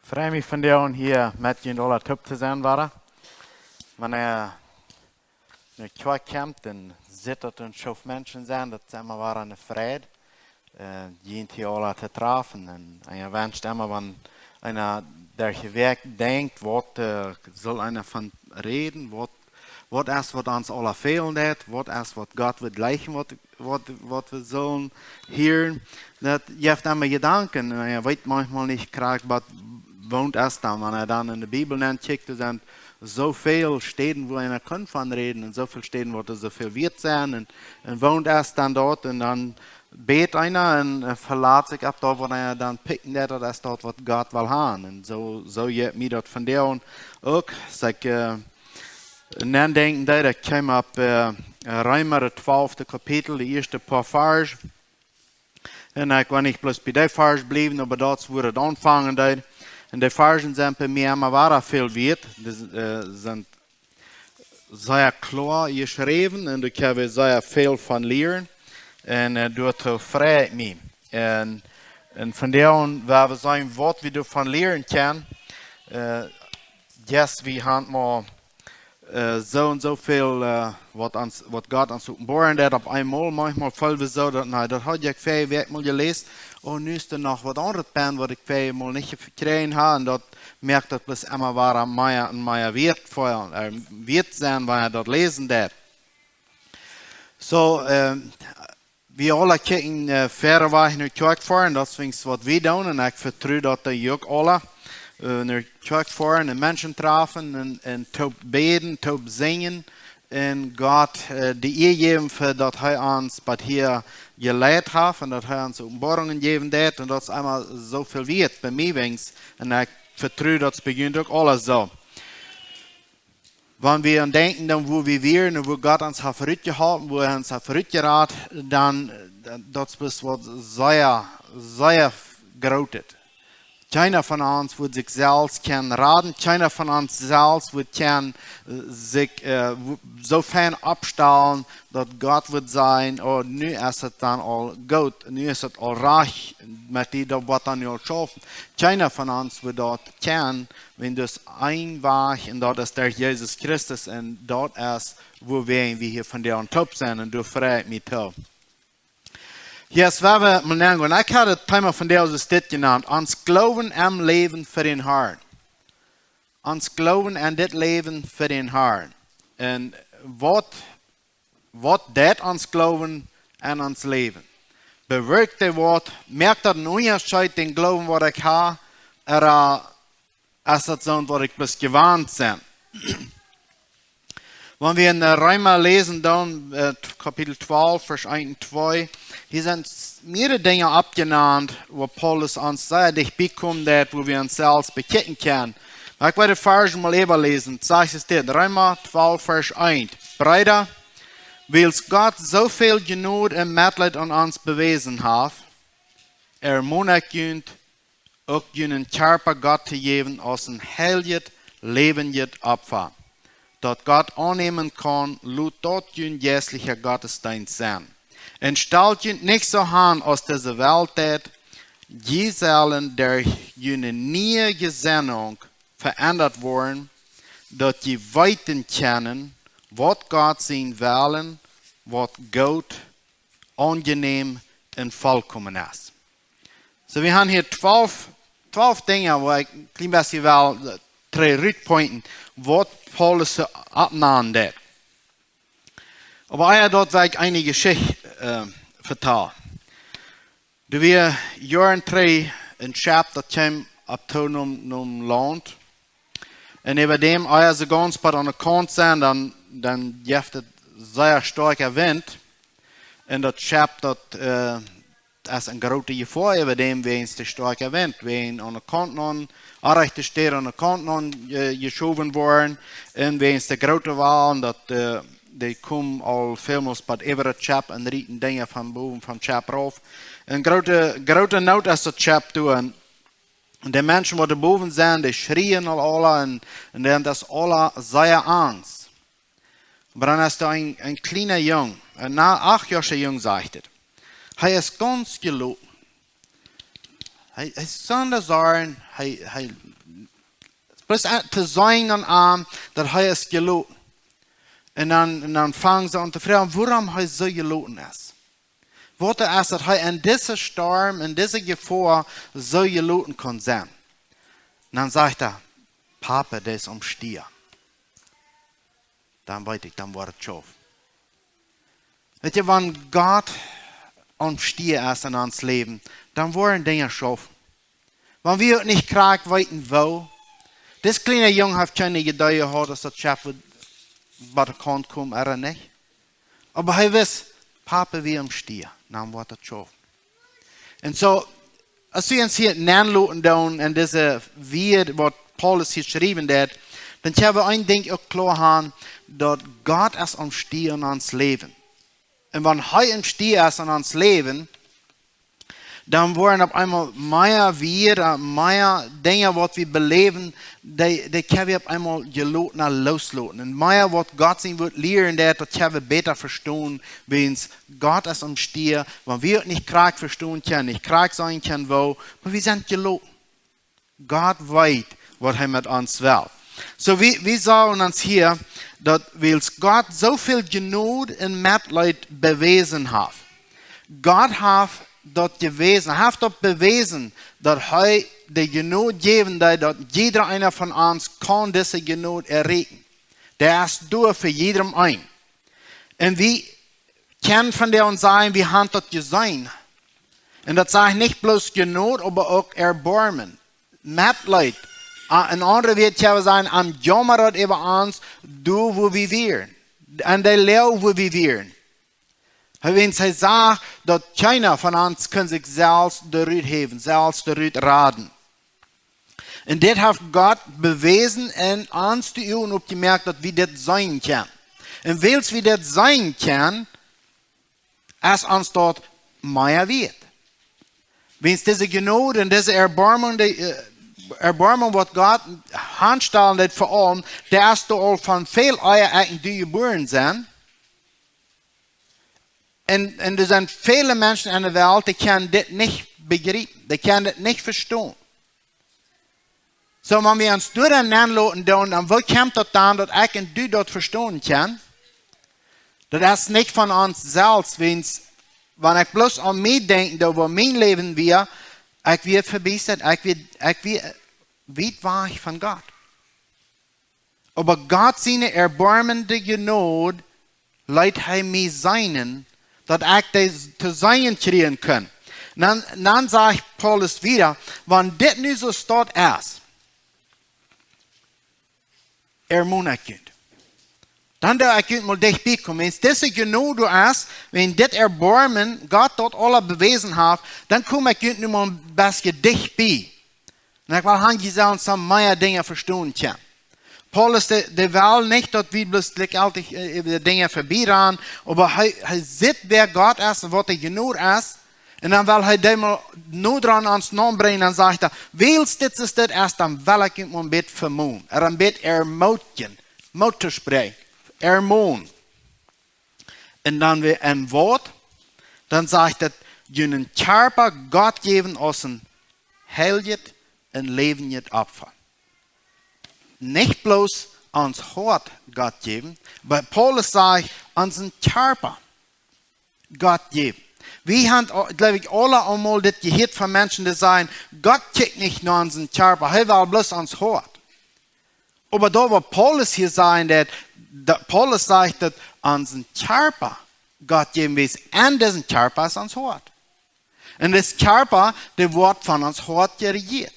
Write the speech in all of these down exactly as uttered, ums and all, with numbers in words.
Frei mie vondoag hia met junt aula toop to sennen, wada. Wan eena no de Kjoakj kjemt un sitt, daut doa een Schoof Menschen sent, daut es emma wada eene Freid, äh, junt hia aula to trafen. Un eena wenscht emma, wan eena doa jewoat denkjt, waut, äh, saul eena von räden, waut, waut es, waut ons aula fälen deit, waut es, waut Gott wudd jlikjen, waut, waut, waut wie sellen hieren. Daut jeft emma Jedanken. Un eena weet maunchmol nich krakjt, waut woont es dan. Wan eena dan enne Bibel nenkjikjt, doa sent soo väl Städen, wua eena kaun von räden, un soo väl Städen, wua doa soo väl wieet sent, un, un woont es dan doa, un dan bät eena un, äh, velat sikj opp daut, waut eena dan pikjen deit, daut es daut, waut Gott well haben. Un soo, soo jeit mie daut vondoag uk. Aus ekj, äh, nodenkjen deed, ekj kjeem opp, äh, Reema, daut twalfte Kapitel, de ieeschte poa Varsch. Un ekj well nich bloos bie dee Varsch bliewen, oba daut es, wua daut aunfangen deed. Un dee Varschen sent bie mie emma wada väl wieet. Dee, äh, sent sea kloa jeschräwen un doa kjenn wie sea väl von lieren. Un, äh, doatoo frei ekj mie. Un, un vondoag woa wie seenen, waut wie doavon lieren kjennen. Äh, yes, wie haben mau, äh, soo un soo väl, äh, waut ons, waut Gott ons openboaren deit opp eemol. Maunchmol feelen wie soo, daut, na, daut haud ekj väaje Wäakj mol jeläst. Oh, nu es doa noch waut aundret bie, waut ekj väaje mol nich jekjräajen haud. Un daut moakt daut bloos emma wada mea un mea wieet fa, äh, wieet sennen, wan eena daut läsen deit. Soo, äh, wie aula kjikjen, äh, wieda wajch no de Kjoakj foaren, daut es waut wie doonen. Un ekj vetru daut dee uk aula, äh, no de Kjoakj foaren un Menschen trafen un, un toop bäden, toop sinjen un Gott, äh, de Ea jäwen fa daut hee ons bat hia jeleit haft un daut hee ons Openboarungen jäwen deit. Un daut es emma soo väl wieet bie mie weens. Un ekj vetru daut es bie junt uk aula soo. Wan wie aun denkjen, dan wua wie wieren un wua Gott ons haft rutjeholpen, wua hee ons haft rutjerat, dan, äh, daut es waut sea, sea grootet. Kjeena von ons wudd sikj selfst kjennen raden, kjeena von ons selfst wudd kjennen, äh, sikj, äh, wu-, soo fein oppstalen, daut Gott wudd sajen: "Oh, nu es et dan aul goot, nu es et aul rajcht met die, daut waut dan nu aul schaufen." Kjeena von ons wudd daut kjennen, wan daut een Wajch, un daut es derch Jesus Christus, un daut es, wuawäajen wie hia vondoag toop sent, un doa frei ekj mie too. Yes, wie haben mol nenn, un ekj haud daut Thema vondoag aus dit jenant: Ons Gloowen em Läwen fa dän Harn. Ons Gloowen en dit Läwen fa dän Harn. Un waut, waut deit ons Gloowen en ons Läwen? Bewirkjt dee waut? Moakt daut een Unjascheet, dän Gloowen, waut ekj hab, ooda es daut soo, waut ekj bloos jewant sie? Wan wie en, äh, Reema läsen, dan, äh, Kapitel twalf, Varsch eent un twee, hia sent s-, mearere Dinja oppjenant, wua Paulus ons sea dicht biekomen deit, wua wie ons selfst bekjikjen kjennen. Oba ekj well de Varsch mol äwaläsen. Daut sajcht es dit, Reema twalf, Varsch eent: Breeda, wiels Gott soo väl Jnod un Metleet aun ons bewäsen haft, ermon ekj junt, uk junen Kjarpa Gott to jäwen aus een heiljet, läwenjet Opfa, daut Gott aunnämen kaun, lot daut jun jeistlicha Gottesdeenst sennen. Un stalt junt nich soo aun aus dise Welt deit. Jie sellen derch june niee Jesennunk veendat woaren, daut jie weeten kjennen, waut Gott sien Wellen, waut goot, aunjenäm un volkomen es. Soo, wie haben hia twalf, twalf Dinja, wua ekj een kjlien bät well, äh, trigj rutpointen, waut Paulus soo oppnämen deed. Oba ea daut well ekj eene Jeschicht, äh, vetalen. Doa wia Joaren trigj een Schepp, daut kjeem opp too nom, nom Launt. Un äwa däm, ea see gaunz bat aun de Kaunt sent, dan, dan jeft et sea stoakja Wint. Un daut Schepp, daut, äh, es eene groote Jefoa äwa däm wäajen de stoakja Wint. Wäajen aun de Kaunt no, aunrajchte Städ aun de Kaunt no, äh, jeschowen woaren. Un wäajen de groote Walen, daut, äh, dee komen aul välmols bat äwa daut Schepp un rieten Dinja von bowen vom Schepp rauf. Eene groote, groote Noot es daut Schepp doa. Un, un de Menschen, waut doa bowen sent, dee schrieen aul aula un, un dee haben aula sea Angst. Oba dan es doa een, een kjliena Jung, een na-, acht Joa oola Jung, sajcht et. Hee es gaunz jeloten. Hee, hee es sonder Sorjen, hee, hee Bloos to seenen aun am, daut hee es jeloten. Un dan, un dan fangen see aun to froagen, wuarom hee soo jeloten es. Waut es, daut hee en dise Storm, en dise Jefoa soo jeloten kunn sennen? Un dan sajcht hee: "Papa, dee es aum Stia." Dan weet ekj, dan woat et schaufen. Weet jie, wan Gott aum Stia es en ons Läwen, dan woaren Dinja schaufen. Wan wie uk nich krakjt weeten, woo. Dis kjliena Jung haft kjeene Idee jehaut, aus daut Schepp wudd bie de Kaunt komen, ooda nich. Oba hee wist, Papa wia aum Stia, dan woat et schaufen. Un soo, aus wie ons hia nenloten doonen en dise Wieed, waut Paulus hia schriewen deed, dan kjenn wie een Dinkj uk kloa haben, daut Gott es aum Stia en ons Läwen. Un wan hee aum Stia es en ons Läwen, dan woaren opp eemol mea Wieed, mea Dinja, waut wie beläwen, dee, dee kjenn wie opp eemol jeloten un loosloten. Un mea, waut Gott sien Wuat lieren deit, daut kjenn wie bäta vestonen, wiels Gott es aum Stia, wan wie uk nich krakjt vestonen kjennen, nich krakjt seenen kjennen, woo, oba wie sent jeloten. Gott weet, waut hee met ons well. Soo, wie, wie sagen ons hia, daut wiels Gott soo väl Jnod un Metleet bewäsen haft. Gott haft daut jewäsen, haft daut bewäsen, daut hee de Jnod jäwen deed, daut jieda eena von ons kaun dise Jnod erreichen. Dee es doa fa jiedrem een. Un wie kjennen von dee ons sajen, wie haben daut jeseenen. Un daut sajcht nich bloos Jnod, oba uk Erboarmen, Metleet. Ah, en aundre Wieed kjenn wie sajen, am jaumren daut äwa ons, doa wua wie wieren. Un dee Loag wua wie wieren. Hee, wiels hee sach, daut kjeena von ons kunn sikj selfst doarut häwen, selfst doarut raden. Un dit haft Gott bewäsen un ons de Uagen opjemoakt, daut wie dit seenen kjennen. Un wiels wie dit seenen kjennen, es ons daut mea wieet. Wiels dise Jnod un dise Erboarmunk, dee, äh, Erboarmunk, waut Gott hanstalen deed fa ons, dee es doa aul von väl ea aus ekj un du jebuaren sent. Un, un doa sent väle Menschen en de Welt, dee kjennen dit nich bejriepen, dee kjennen dit nich vestonen. Soo, wan wie ons doa dan nenloten doonen, dan woo kjemt daut dan, daut ekj un du daut vestonen kjennen? Daut es nich von ons selfst, wiels, wan ekj bloos aun mie denkj, daut woo mien Läwen wia, ekj wia vebiestat, ekj wia, ekj wia wiet wajch von Gott. Oba Gott siene erboarmende Jnod leet hee mie seenen, daut ekj dee to seenen kjrieen kunn. Dan, dan sajcht Paulus wieda, wan dit nu soo steit es, ermon ekj junt. Dan doo ekj junt mol dicht bie komen. Wan dise Jnod es, wan dit Erboarmen Gott daut aula bewäsen haft, dan kom ekj junt nu mol een bät dicht bie. Un ekj well han, jie sellen some mea Dinja vestonen kjennen. Paulus, dee, dee well nich, daut wie bloos jlikjjeltich, äh, äwa de Dinja vebie rannen, oba hee, hee sitt, wäa Gott es un waut de Jnod es. Un dan well hee dee mol noda aun ons naun brinjen, dan sajcht hee: "Wiels dit es, dit es, dan well ekj junt mol een bät vemonen, ooda een bät ermootjen, Moot to spräakjen, ermonen." Un dan wada een Wuat, dan sajcht et: "Junen Kjarpa Gott jäwen aus een heiljet un läwenjet Opfa." Nich bloos ons Hoat Gott jäwen, oba Paulus sajcht, onsen Kjarpa Gott jäwen. Wie haben, jleew ekj, aula emol dit jehieet von Menschen, dee sajen: "Gott kjikjt nich no onsen Kjarpa, hee well bloos ons Hoat." Oba daut, waut Paulus hia sajen deit, daut Paulus sajcht, daut onsen Kjarpa Gott jäwen es, un disen Kjarpa es ons Hoat. Un dis Kjarpa, dee woat von ons Hoat jerejieet.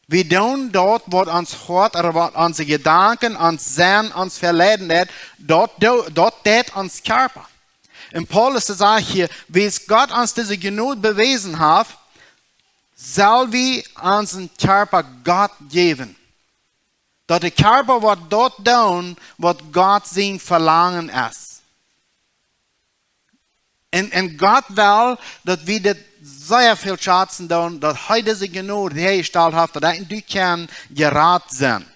Wie doonen daut, waut ons Hoat, ooda waut onse Jedanken, ons Senn, ons veleiden deit, daut doo-, daut deit ons Kjarpa. Un Paulus sajcht hia, wiels Gott ons dise Jnod bewäsen haft, sell wie onsen Kjarpa Gott jäwen. Daut de Kjarpa woat daut doonen, waut Gott sien Velangen es. Un, un Gott well, daut wie dit sea väl schazen doonen, daut hee dise Jnod häajestalt haft, daut ekj un du kjennen jerat sennen.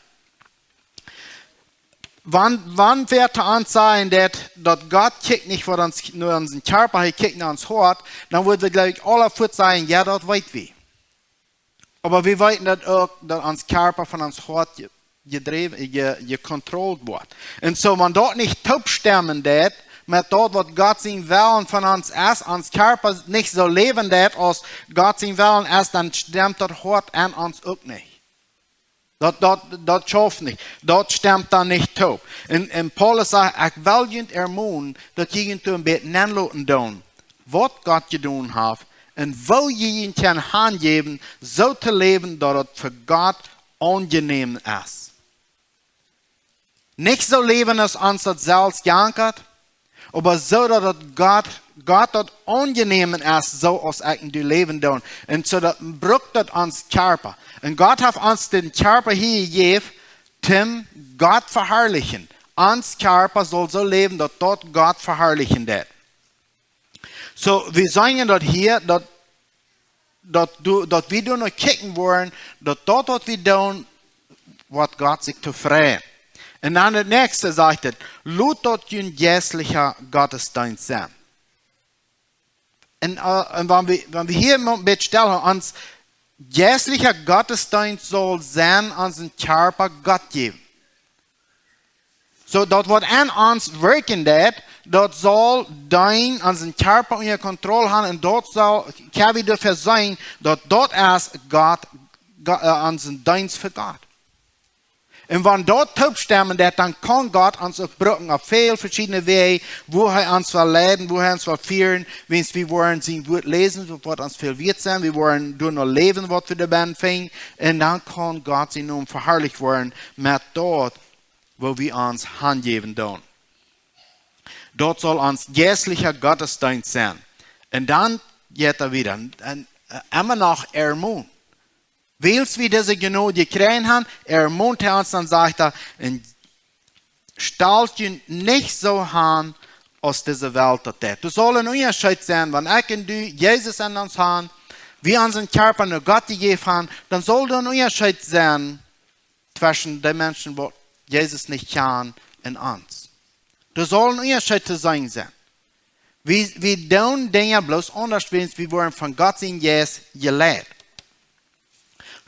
Wan, wan wäa to ons sajen deit, daut Gott kjikjt nich waut ons, no onsen Kjarpa, hee kjikjt no ons Hoat, dan wudden wie, jleew ekj, aula fuaz sajen: "Jo, daut weet wie." Oba wie weeten daut uk, daut ons Kjarpa von ons Hoat je-, jedräwen, je-, jekontrollt woat. Un soo, wan daut nich toopstemmen deit met daut, waut Gott sien Wellen von ons es, ons Kjarpa nich soo läwen deit aus Gott sien Wellen es, dan stemmt daut Hoat en ons uk nich. Daut, daut, daut schauft nich. Daut stemmt dan nich toop. Un, un Paulus sajcht: "Ekj well junt ermonen, daut jie junt doa een bät nenloten doonen, waut Gott jedonen haft, un woo jie junt kjennen hanjäwen, soo to läwen, daut et fa Gott aunjenäm es." Nich soo läwen, aus ons daut selfst jankat, oba soo, daut et Gott, Gott daut aunjenäm es, soo aus ekj un du läwen doonen. Un soo daut brukt daut ons Kjarpa. Un Gott haft ons dän Kjarpa hia jejäft, toom Gott veharlichen. Ons Kjarpa saul soo läwen, daut daut Gott veharlichen deit. Soo, wie seenen daut hia, daut, daut, du, daut wie doa no kjikjen woaren, daut daut, waut wie doonen, woat Gott sikj tofräd. Un dan daut näakjste sajcht et: "Lot daut jun jeistlicha Gottesdeenst sennen." Un, äh, un wan wie, wan wie hia mau een bät stellen, ons jeistlicha Gottesdeenst saul sennen, onsen Kjarpa Gott jäwen. Soo, daut waut en ons werkjen deit, daut saul dan onsen Kjarpa unja Kontroll haben un daut saul, kjenn wie doafäa seenen, daut daut es Gott, Go-, äh, onsen Deenst fa Gott. Un wan daut toopstemmen deit, dan kaun Gott ons uk brucken opp väl veschiedne Wäaj, woo hee ons well leiden, woo hee ons well fieren, wiels wie woaren sien Wort läsen, daut woat ons väl wieet sennen, wie woaren doano läwen, waut wie doabennen finjen, un dan kaun Gott sien Nomen veharlicht woaren met daut, woo wie ons hanjäwen doonen. Daut saul ons jeistlicha Gottesdeenst sennen. Un dan jeit et wieda. Un, äh, emma noch ermonen. Wiels wie dise Jnod jekjräajen haben, ermont hee ons, dan sajcht hee: "Un stalt junt nich soo han, aus dise Welt daut deit." Doa saul een Unjascheet sennen, wan ekj un du Jesus en ons haben, wie onsen Kjarpa no Gott jejäft haben, dan saul doa een Unjascheet sennen tweschen de Menschen, waut Jesus nich kjanen, un ons. Doa saul een Unjascheet to seenen sennen. Wie, wie doonen Dinja bloos aundasch, wiels wie woaren von Gott sien Jeist jeleit.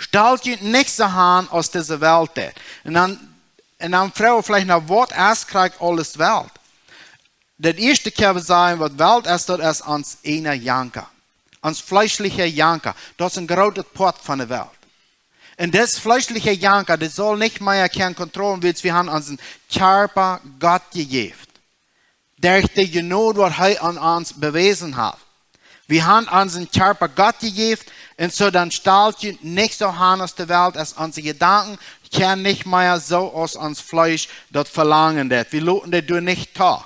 "Stalt junt nich soo han, aus dise Welt deit." Un dan, un dan froag wie veleicht no, waut es krakjt aules Welt? Daut ieeschte kjenn wie sajen, waut Welt es, daut es ons eejna Janka. Ons fleeschlicha Janka. Daut es een grootet Poat von de Welt. Un dis fleeschlicha Janka, dee saul nich mea kjennen kontrollen, wiels wie haben onsen Kjarpa Gott jejäft. Derch de Jnod, waut hee aun ons bewäsen haft. Wie haben onsen Kjarpa Gott jejäft, un soo dan stalt junt nich soo han aus de Welt, aus onse Jedanken kjennen nich mea soo aus ons Fleesch daut velangen deit. Wie loten dee doa nich too.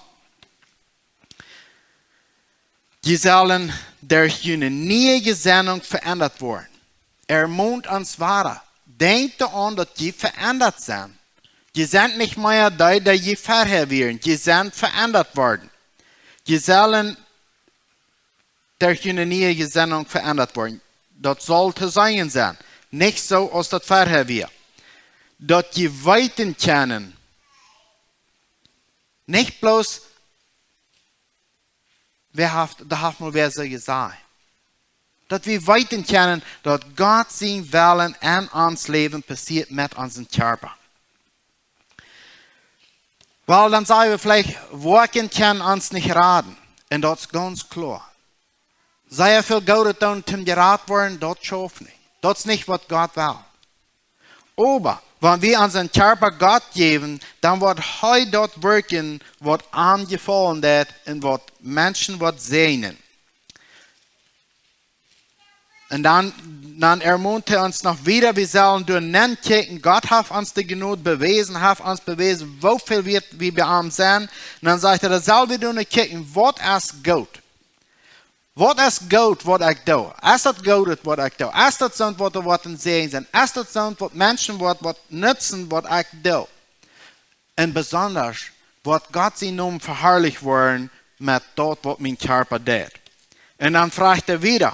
"Jie sellen derch june niee Jesennunk veendat woaren." Ermont ons wada. Denkjt doaraun, daut jie veendat sent. Jie sent nich mea dee, dee jie verhäa wieren. Jie sent veendat worden. "Jie sellen derch june niee Jesennunk veendat woaren." Daut saul to seenen sennen. Nich soo aus daut verhäa wia. Daut jie weeten kjennen. Nich bloos, wäa haft, daut haft mol wäa soo jesajcht. Daut wie weeten kjennen, daut Gott sien Wellen en ons Läwen passieet met onsen Kjarpa. Well, dan saj wie veleicht, Woakjen kjennen ons nich raden. Un daut es gaunz kloa. Sea väl Goodet doonen, toom jerat woaren, daut schauft nich. Daut es nich, waut Gott well. Oba wan wie onsen Kjarpa Gott jäwen, dan woat hee daut werkjen, waut am jefaulen deit un waut Menschen woat säajnen. Un dan, dan ermont hee ons noch wieda, wie sellen doa nenkjikjen, Gott haft ons de Jnod bewäsen, haft ons bewäsen, woo väl wie, wie bie am sent. Un dan sajcht hee, dan sell wie doa kjikjen, waut es goot? Waut es goot, waut ekj doo? Es daut goot, waut ekj doo? Es daut soont, waut doa woat een Säajen sennen? Es daut soont, waut Menschen woat, woat nutzen, waut ekj doo? Un besondasch, woat Gott sien Nomen veharlicht woaren met daut, waut mien Kjarpa deit? Un dan fruacht hee wieda,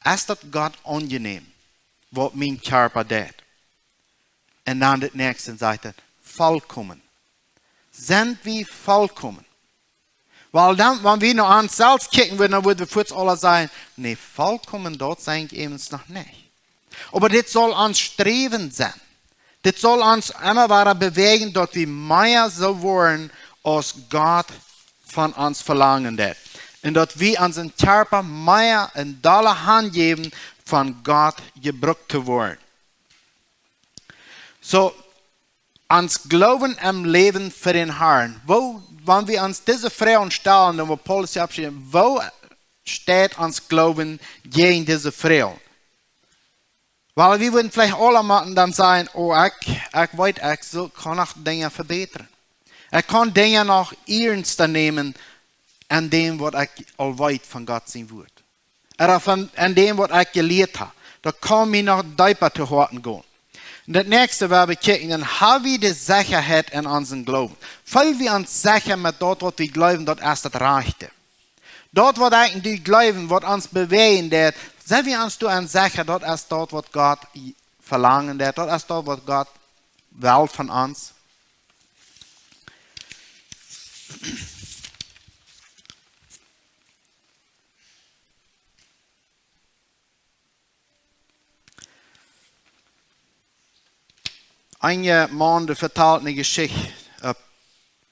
es daut Gott aunjenäm, waut mien Kjarpa deit? Un dan daut näakjste sajcht hee, vollkomen. Sent wie vollkomen? Well, dan, wan wie no ons selfst kjikjen wudden, dan wudden wie fuaz aula sajen, nä, vollkomen, daut sie ekj äwens noch nich. Oba dit saul ons Sträwen sennen. Dit saul ons emma wada bewäajen, daut wie mea soo woaren aus Gott von ons velangen deit. Un daut wie onsen Kjarpa mea un dolla hanjäwen, von Gott jebrukt to woaren. Soo, ons Gloowen em Läwen fa dän Harn. Woo, wan wie ons dise Froag stalen, dan woat Paulus hia aufschriewen, woo steit ons Gloowen jäajen dise Froag? Wiels wie wudden veleicht aule motten dan sajen: "Oh, ekj, ekj weet, ekj sull, kaun noch Dinja vebätren. Ekj kaun Dinja noch iernsta nämen en däm, waut ekj aul weet von Gott sien Wort. Ooda von, en däm, waut ekj jelieet hab. Daut kaun mie noch deepa to Hoaten gonen." Un daut näakjste, waut wie kjikjen, dan ha wie de Sechaheit en onsen Gloowen. Feel wie ons secha met daut, waut wie gloowen, daut es daut Rajchte? Daut, waut eejentlich jleewen, waut ons bewäajen deit, sent wie ons doa secha, daut es daut, waut Gott velangen deit, daut es daut, waut Gott well von ons? Een Maun, dee vetalt eene Jeschicht, äh,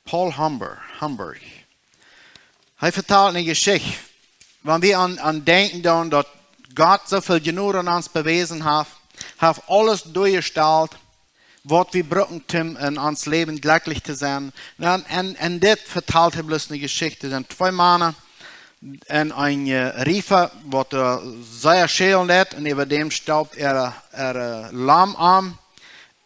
Paul Humber, Humber. Hee vetalt eene Jeschicht. Wan wie aun, aun denkjen dan, daut Gott soo väl Jnod aun ons bewäsen haft, haft aules doajestalt, waut wie brucken, om en ons Läwen jlekjlich to sennen. Un, un, un dit vetalt hee bloos eene Jeschicht. Doa sent twee Mana en een, äh, Riefa, waut doa sea schälen deit, un äwa däm staupt äa, äa, äh, Lamm aun.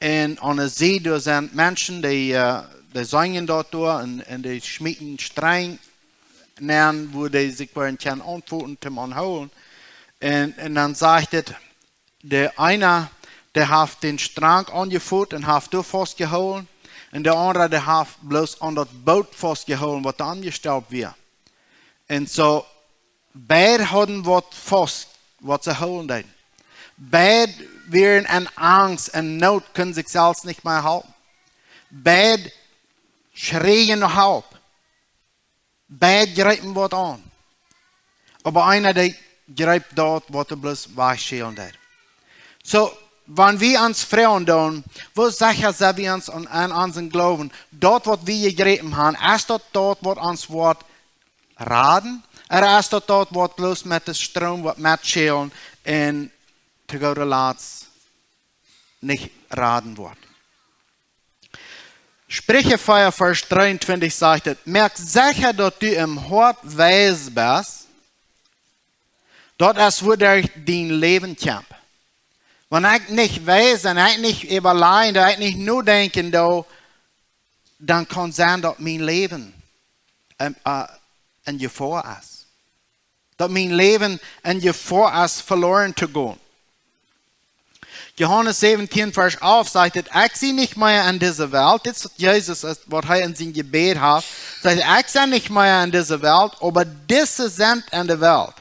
Un aun de Sied doa sent Menschen, dee, äh, dee sinjen daut doa un, un dee schmieten Strenj nenn, wua dee sikj woaren kjennen aunfoten, toom aunhoolen. Un, un dan sajcht et, de eena, dee haft dän Strenj aunjefot un haft doa faustjehoolen. Un de aundra, dee haft bloos aun daut Boot faustjehoolen, waut doa aunjestaupt wia. Un soo, beid hauden waut faust, waut see hoolen deeden. Beid wieren en Angst un Noot, kunnen sikj selfst nich mea halpen. Beid schreejen no Help. Beid jreepen waut aun. Oba eena, dee jreep daut, waut hee bloos wajchschälen deed. Soo, wan wie ons froagen dan, woo secha sent wie ons aun, aun onsen Gloowen, daut, waut wie jejrepen haben, es daut daut, waut ons woat raden, ooda es daut daut, waut bloos met dän Stroom woat metschälen un to gooda Latst nich raden woat? Spricha vea, Varsch dreeuntwintich sajcht et: "Moak secha, daut du em Hoat weis best, daut es, wua derch dien Läwen kjemt." Wan ekj nich wees un ekj nich äwalajen, daut ekj nich nodenkjen doo, dan kaun sennen, daut mien Läwen en, äh, en Jefoa es. Daut mien Läwen en Jefoa es, veloaren to gonen. Johanes säwentieen, Varsch alf sajcht et: "Ekj sie nich mea en dise Welt." Dit es waut Jesus, es waut hee en sien Jebäd haft. Sajcht: "Ekj sie nich mea en dise Welt, oba dise sent en de Welt."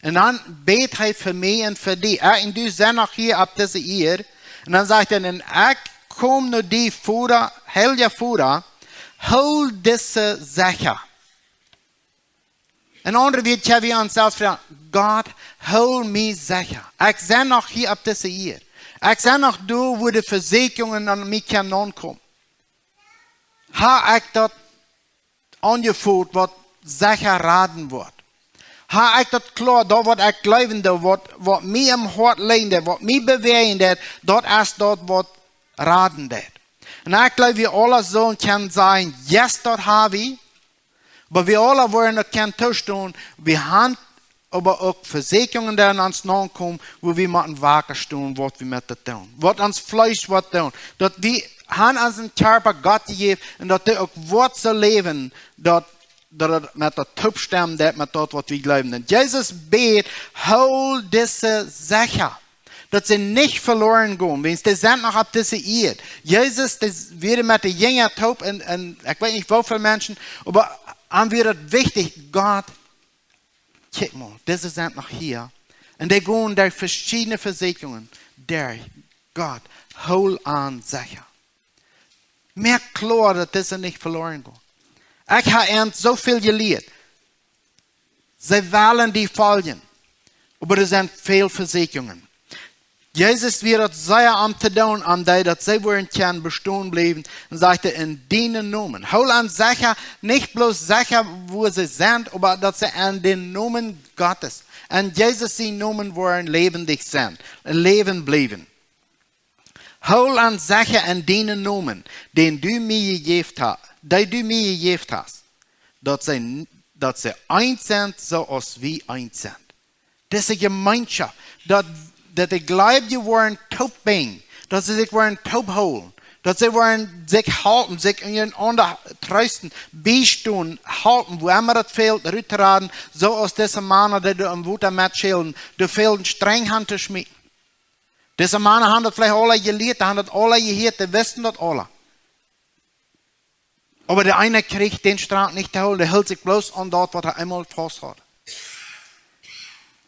Un dan bät hee fa mie un fa die. Ekj un du sent noch hia opp dise Ieed. Un dan sajcht hee: "Un ekj kom no die, Voda, heilja Voda, hool dise secha." En aundre Wieed, kjenn wie ons selfst froagen: "Gott, hool mie secha. Ekj sie noch hia opp dise Ieed. Ekj sie noch doa, wua de Vesäakjungen aun mie kjennen aunkomen. Hab ekj daut aunjefot, waut secha raden woat? Hab ekj daut kloa, daut, waut ekj jleewen doo, waut, waut mie em Hoat lijen deit, waut mie bewäajen deit, daut es daut, waut raden deit?" Un ekj jleew, wie aule sellen kjennen sajen: "Yes, daut hab wie." Oba wie aule woaren daut kjennen toostonen, wie haben oba uk Vesäakjungen, dee aun ons nokomen, wua wie motten waka stonen, waut wie met daut doonen. Waut ons Fleesch woat doonen. Daut wie haben onsen Kjarpa Gott jejäft un daut dee uk woat soo läwen, daut, daut et met daut toopstemmen deit, met daut, waut wie jleewen. Un Jesus bät: "Hool dise secha, daut see nich veloaren gonen." Wiels dee sent noch opp dise Ieed. Jesus, dee wia met de Jinja toop un, un ekj weet nich, woo väl Menschen, oba an wia daut wichtich, Gott, kjikj mol, dise sent noch hia. Un dee gonen derch veschiedne Vesäakjungen derch. Gott, hool an secha. Moak kloa, daut dise nich veloaren gonen. Ekj hab an soo väl jelieet. See wellen die foljen. Oba doa sent väl Vesäakjungen. Jesus wia daut sea om to doonen, om dee, daut see wudden kjennen bestonen bliewen. Un sajcht hee: "En dienen Nomen." Hool an secha, nich bloos secha, wua see sent, oba daut see en dän Nomen Gottes, en Jesus sienen Nomen, wudden läwendich sennen, läwen bliewen. "Hool an secha en dienen Nomen, dän du mie jejäft ha-, dee du mie jejäft hast, daut see, daut see eent sent, soo aus wie eent sent." Dise Jemeenschoft, daut, daut de Jleewje wudden toopbinjen, daut see sikj wudden toophoolen, daut see wudden sikj halpen, sikj unjarenaunda treesten, biestonen, halpen, wua emma daut fält, ruttoroden, soo aus dise Mana, dee doa em Wota metschälen, doa fälden Strenj han to schmieten. Dise Mana han daut veleicht aula jelieet, han daut aula jehieet, dee wisten daut aula. Oba de eena kjrieech dän Strenj nich to hoolen, dee hilt sikj bloos aun daut, waut hee eemol faust haud.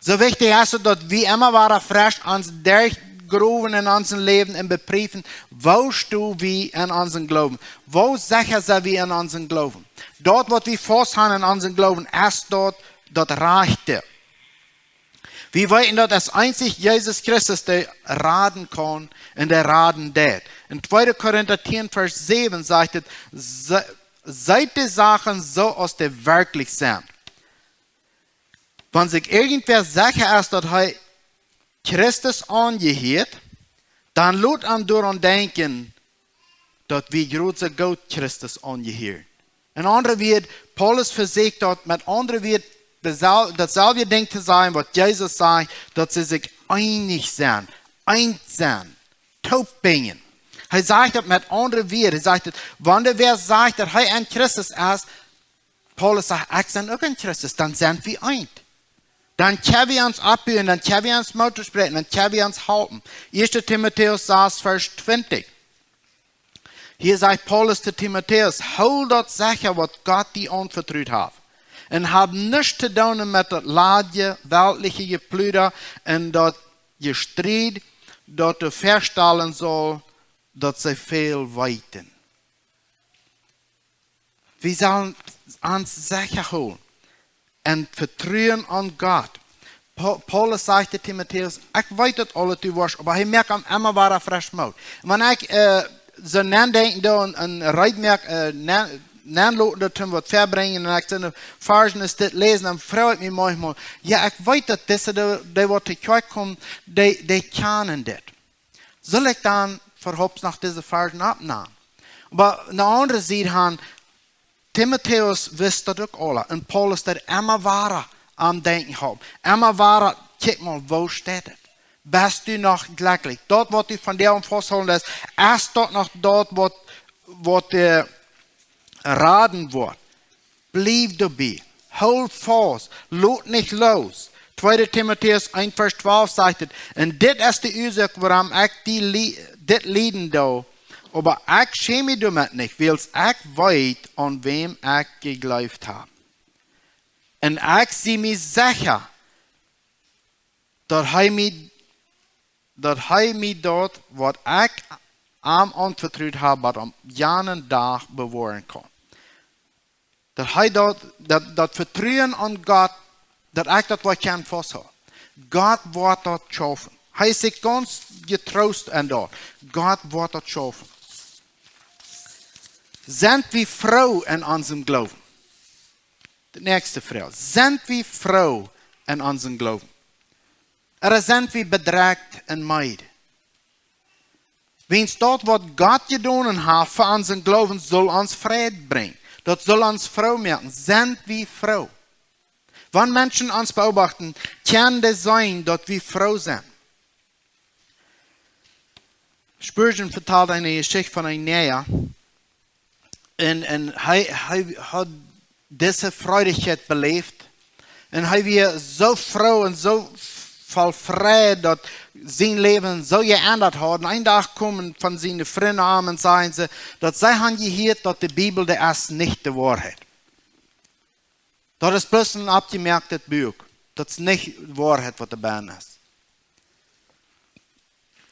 Soo wichtich es et, daut wie emma wada fresch ons derchgrowen en onsen Läwen un bepriefen, woo sto wie en onsen Gloowen? Woo secha sent wie en onsen Gloowen? Daut, waut wie faust han en onsen Gloowen, es daut, daut rajchte. Wie weeten, daut es eensich Jesus Christus, dee raden kaun un dee raden deit. En tweede Korinta tieen, Varsch säwen sajcht et: "Se-, seet de Sachen soo, aus dee werkjlich sent." Wan sikj irjentwäa secha es, daut hee Christus aunjehieet, dan lot am doaraun denkjen, daut wie jrod soo goot Christus aunjehieren. En aundre Wieed, Paulus vesieekjt daut met aundre Wieed, desel-, dautselwje Dinkj to sajen, waut Jesus sajcht, daut see sikj eenich sent, eent sent, toopbinjen. Hee sajcht daut met aundre Wieed. Hee sajcht daut, wan wäa sajcht, daut hee en Christus es, Paulus sajcht: "Ekj sie uk en Christus", dan sent wie eent. Dan kjenn wie ons oppbuen, dan kjenn wie ons Moot toospräakjen, dan kjenn wie ons halpen. Ieeschte Timotäus sas, Varsch twintich. Hia sajcht Paulus to Timotäus: "Hool daut secha, waut Gott die aunvetrut haft. Un hab nuscht to doonen met daut ladje, weltliche Jepluda un daut Jestried, daut doa väastalen saul, daut see väl weeten." Wie sellen ons secha hoolen un vetruen aun Gott. Pa-, Paulus sajcht to Timotäus: "Ekj weet daut aules, du woascht", oba hee moakt am emma wada fresch Moot. Un wan ekj, äh, soo nodenkjen doo un, un reed moak, äh, no-, nodenkjen doo, toom waut vebrinjen, un ekj soo een Varsch es dit läsen, dan froag ekj mie maunchmol: "Jo, ekj weet daut dise, dee, dee waut to Kjoakj komen, dee, dee kjanen dit. Saul ekj dan äwahaupt noch dise Varschen oppnämen?" Oba aun de aundre Sied han, Timotäus wist daut uk aula. Un Paulus deed emma wada aun denkjen haben. Emma wada: "Kjikj mol, woo steit et? Best du noch jlekjlich? Daut, waut du von dän faust hoolen deist, es daut noch daut, waut, waut die raden woat? Bliew doabie. Hool faust. Lot nich loos." Tweede Timotäus eent, Varsch twalf sajcht et: "Un dit es de Uasoak, wuarom ekj die lie-, dit lieden doo. Oba ekj schäm mie doamet nich, wiels ekj weet, aun wäm ekj jejleeft hab. Un ekj sie mie secha, daut hee mie, daut hee mie daut, waut ekj am aunvetrut hab, bat aum janen Dach bewoaren kaun." Daut hee daut, daut, daut Vetruen aun Gott, daut ekj daut woa kjennen fausthoolen. Gott woat daut schaufen. Hee es sikj gaunz jetroost aun daut. Gott woat daut schaufen. Sent wie froo en onsen Gloowen? De näakjste Froag. Sent wie froo en onsen Gloowen? Ooda sent wie bedrekjt un meed? Wiels daut, waut Gott jedonen haft fa onsen Gloowen, saul ons Fräd brinjen. Daut saul ons froo moaken. Sent wie froo? Wan Menschen ons beobachten, kjennen dee seenen, daut wie froo sent. Spurgeon vetald eene Jeschicht von een Neger. Un, un hee, hee haud dise Freidichkjeit beläft. Un hee wia soo froo un soo voll Freid, daut sien Läwen soo jeendat haud. Un een Dach komen von siene Frind aun un säden see, daut see han jehieet, daut de Bibel, dee es nich de Woarheit. Daut es bloos een aufjemoaktet Buak. Daut es nich Woarheit, waut doa bennen es.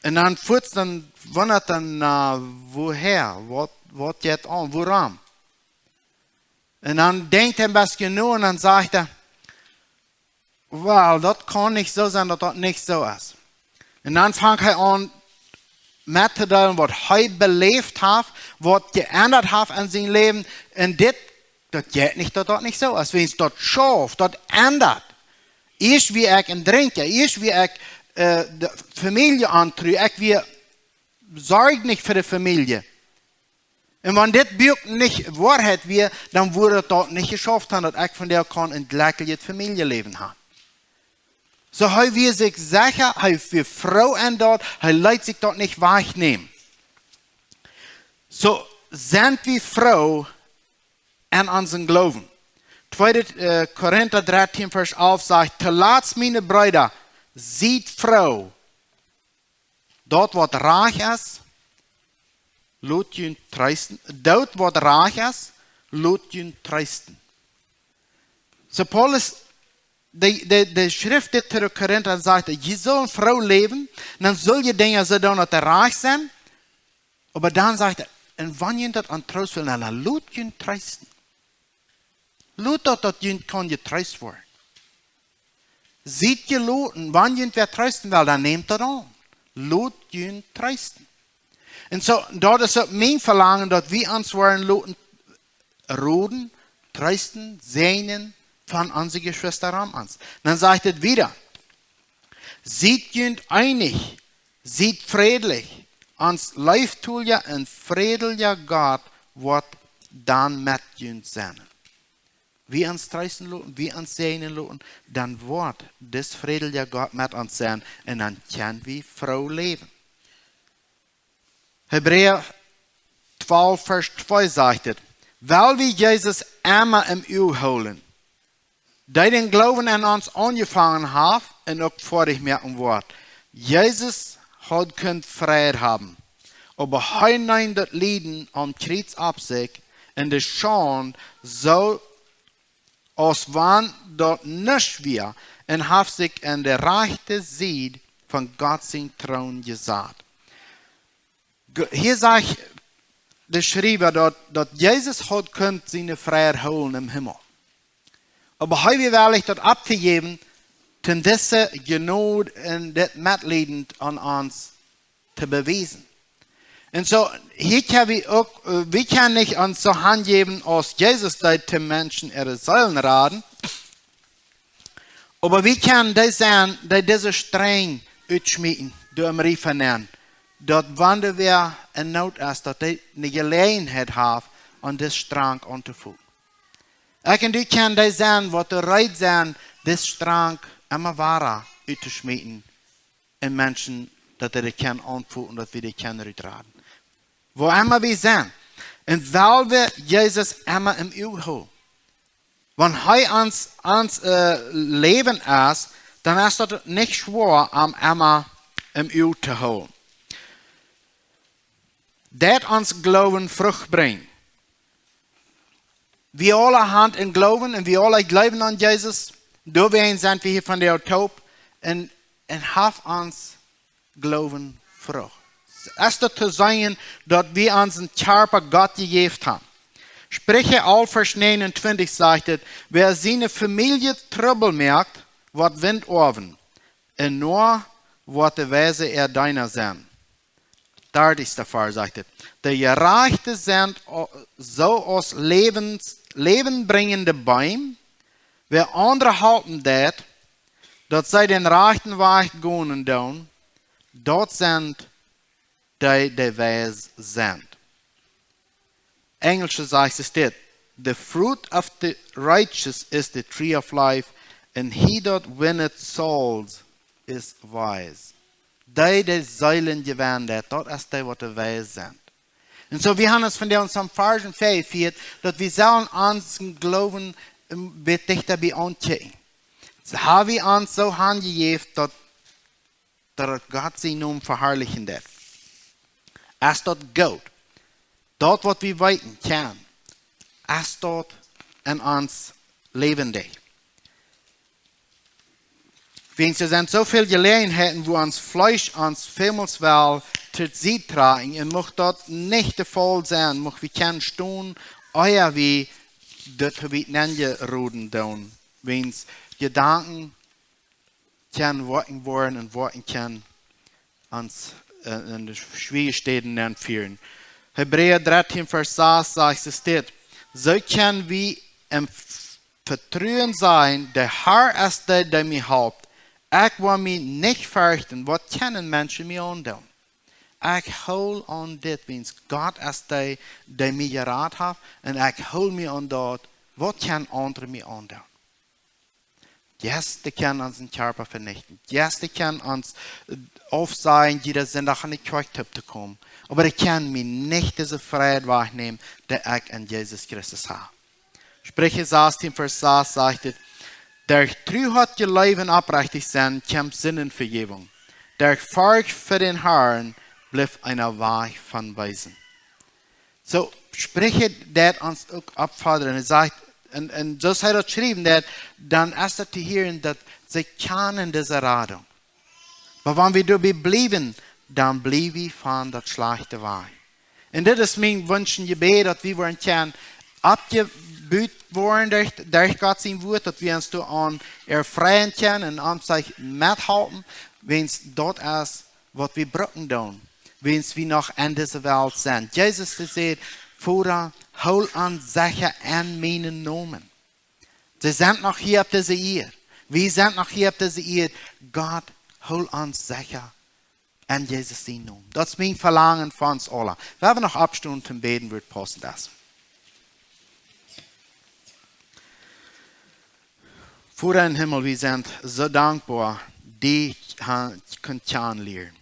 Un dan fuaz dan wundat hee, äh, woohäa, waut, waut jeit aun, wuarom? Un dan denkjt hee een bät no un dan sajcht hee: "Well, daut kaun nich soo sennen, daut daut nich soo es." Un dan fangt hee aun mettodeelen, waut hee beläft haft, waut jeendat haft en sien Läwen. Un dit, daut jeit nich, daut daut nich soo es. Wan daut schauft, daut endat. Ieescht wia ekj een Drinkja, ieescht wia ekj, äh, de Famielje ontru, ekj wia, sorjd nich fa de Famielje. Un wan dit Buak nich Woarheit wia, dan wudd daut nich jeschauft han, daut ekj vondoag kaun een jlekjeljet Famieljeläwen han. Soo, hee wia sikj secha, hee wia froo en daut, hee leet sikj daut nich wajchnämen. Soo, sent wie froo en onsen Gloowen? Tweede, äh, Korinta drettieen, Varsch alf sajcht: "Tolatst, miene Breeda, siet froo. Daut, waut rajcht es, lot junt treesten. Daut, waut rajcht es, lot junt treesten." Soo Paulus, de, de, de schrift dit to de Korinta un sajcht: "Jie sellen froo läwen, dan sell jie Dinja soo doonen, daut dee rajcht sent." Oba dan sajcht hee: "Un wan junt daut aun Troost fält, dan lot junt treesten." Lot daut, daut junt kaun jetreest woaren. Siet jeloten, wan junt wäa treesten well, dan nämt daut aun. Lot junt treesten. Un soo, daut es uk mien Velangen, daut wie ons woaren loten roden, treesten, säajnen von onse Jeschwista rom ons. Dan sajcht hee wieda: "Siet junt eenich, siet frädlich, ons leeftolja un frädelja Gott woat dan met junt sennen." Wie ons treesten loten, wie ons säajnen loten, dan woat dis frädelja Gott met ons sennen un dan kjenn wie froo läwen. Hebräa twalf, Varsch twee sajcht et: "Wiel wie Jesus emma em Uag hoolen, dee dän Gloowen en ons aunjefangen haft un uk foadich moaken woat." Jesus haud kunt Fräd haben, oba hee neem daut Lieden aum Kjriez opp sikj un de Schaund, soo aus wan daut nuscht wia, un haft sikj aun de rajchte Sied von Gott sien Troon jesat. Ge-, hia sajcht de Schriewa, daut, daut Jesus haud kunt siene Fräd hoolen em Himmel. Oba hee wia wellich daut opptojäwen, toom dise Jnod un dit Metleiden aun ons to bewiesen. Un soo, hia kjenn wie uk, äh, wie kjennen nich ons soo hanjäwen aus Jesus deed, toom Menschen äare Seelen raden. Oba wie kjennen dee sennen, dee dise Strenj utschmieten, doa em Riefa nenn, daut wan doa wäa en Noot es, daut dee ne Jeläajenheit haft, aun dise Strenj auntofoten. Ekj un du kjennen dee sennen, waut doa reed sent, dise Strenj emma wada uttoschmieten un Menschen, daut dee dee kjennen aunfoten, daut wie dee kjennen rutraden. Wua emma wie sent. Un wiel wie Jesus emma em Uag hoolen. Wan hee ons, ons, äh, Läwen es, dan es daut nich schwoa, am emma em Uag to hoolen. Daut ons Gloowen Frucht brinjt. Wie aula han een Gloowen un wie aula jleewen aun Jesus. Doawäajen sent wie hia vondoag toop un, un haft ons Gloowen Frucht. Es daut to seenen, daut wie onsen Kjarpa Gott jejäft han? Spricha alf, Varsch näajenuntwintich sajcht et: "Wäa siene Famielje Trubbel moakt, woat Wint oawen, un Noa woat de Weise äa Deena sennen." Dartichsta Varsch sajcht et: "De Jerajchte sent o-, soo aus Läwens-, läwenbrinjende Beem, wäa aundre halpen deit, daut see dän rajchten Wajch gonen doonen, daut sent dee, dee weis sent." Enjlisch sajcht et dit: "The fruit of the righteous is the tree of life, and he that winneth souls is wise." Dee, dee Seelen jewennen deit, daut es dee, waut dee weis sent. Un soo, wie han ons vondoag en soon Varschen väajefieet, daut wie sellen onsen Gloowen een bät dichta bie aunkjikjen. Soo ha wie ons soo hanjejäft, daut, daut et Gott sienen Nomen veharlichen deit? Es daut goot? Daut, waut wie weeten kjennen, es daut en ons läwendich? Wiels doa sent soo väl Jeläajenheiten, wua ons Fleesch ons välmols well to Sied trakjen, un mucht daut nich de Faul sennen, mucht wie kjennen stonen, ea wie daut wie nennjeroden doonen, wiels Jedanken kjennen Woakjen woaren un Woakjen kjennen ons en de Schwieastäden nenn fieren. Hebräa dartieen Varsch sas sajcht, es dit: Soo kjenn wie em Vetruen sajen: De Har es dee, dee mie halpt. Ekj woa mie nich ferchten, waut kjennen Menschen mie aundoonen? Ekj hool aun dit, wiels Gott es dee, dee mie jerat haft, un ekj hool mie aun daut, waut kjennen aundre mie aundoonen? Yes, dee kjennen onsen Kjarpa venichten. Yes, dee kjennen ons aufsajen, jieda Sindach aun de Kjoakj toop to komen. Oba dee kjennen mie nich dise Frieheit wajchnämen, dee ekj en Jesus Christus hab. Spricha sastien Varsch sas sajcht et: Derch Tru, Jleewen un Oprechtichkjeit kjemt Sindenvejäwunk. Derch Forcht fa dän Harn blift eena wajch von Beesen. Soo, Spricha deit ons uk oppfodren. Hee sajcht, un, un soo aus hee daut schriewen deit, dan es daut to hieren, daut see kjennen dise Radunk. Oba wan wie doabie bliewen, dan bliew wie von daut Schlajchte wajch. Un dit es mien Wunsch un Jebäd, daut wie woaren kjennen oppjebut woaren derch, derch Gott sien Wuat, daut wie ons doa aun erfreien kjennen un ons methalpen, wiels daut es, waut wie brucken doonen, wiels wie noch en dise Welt sent. Jesus, dee säd: Voda, hool an secha en mienen Nomen. See sent noch hia opp dise Ieed. Wie sent noch hia opp dise Ieed. Gott, hool ons secha en Jesus sien Nomen. Daut es mien Velangen fa ons aula. Wie haben noch oppstonen toom Bäden, woat paussent es. Voda em Himmel, wie sent soo dankboa, die ha-, kjennen kjanen lieren.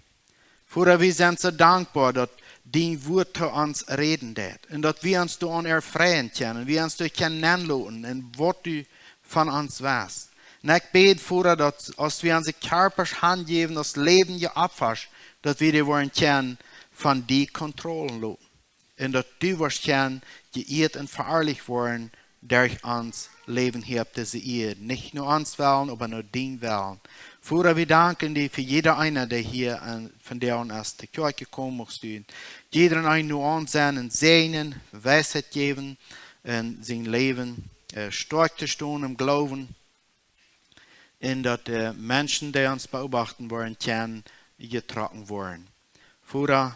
Voda, wie sent soo dankboa, daut dien Wuat to ons räden deit. Un daut wie ons doa aun erfreien kjennen. Un wie ons doa kjennen nenloten. Un waut du von ons west. Un ekj bäd, Voda, daut aus wie onse Kjarpasch hanjäwen aus läwendje Opfasch, daut wie dee woaren kjennen von die kontrollen loten. Un daut du woascht kjennen jeieet un veharlicht woaren derch ons Läwen hia opp dise Ieed. Nich no ons Wellen, oba no dien Wellen. Voda, wie danken die fa jieda eena, dee hia aun, vondoag aun es to Kjoakj jekomen, muchst du jiedren eenen nu aunseenen un säajnen, Weisheit jäwen un sien Läwen, äh, stoakj to stonen em Gloowen. Un daut de Menschen, dee ons beobachten woaren, kjennen jetrocken woaren. Voda,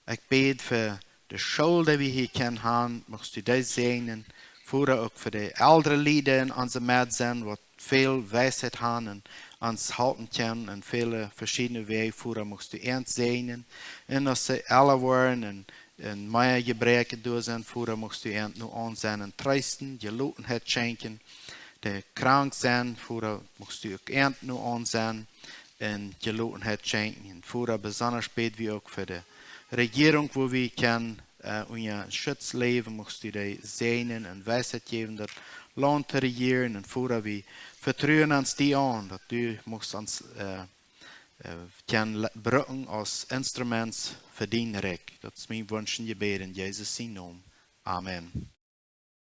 ekj bäd fa de School, dee wie hia kjennen han, muchst du dee säajnen. Voda, uk fa de eldre Lied, dee en onse Med sent, waut väl Weisheit han un ons halpen kjennen en väle veschiedne Wäaj. Voda, muchst du an säajnen. Un aus see elra woaren un, un mea Jebräakja doa sent, Voda, muchst du an nu aunseenen un treesten, Jelotenheit schenkjen. Dee krank sent, Voda, muchst du uk an nu aunseenen un Jelotenheit schenkjen. Un Voda, besondasch bäd wie uk fa de Rejierunk, wua wie kjennen, äh, unja Schutz läwen, muchst du dee säajnen un Weisheit jäwen, daut Launt to rejieren. Un Voda, wie vetruen ons die aun, daut du muchst ons, äh, äh, kjennen le-, brucken aus Instruments fa dien Rikj. Daut es mien Wunsch un Jebäd en Jesus sien Nomen. Amen.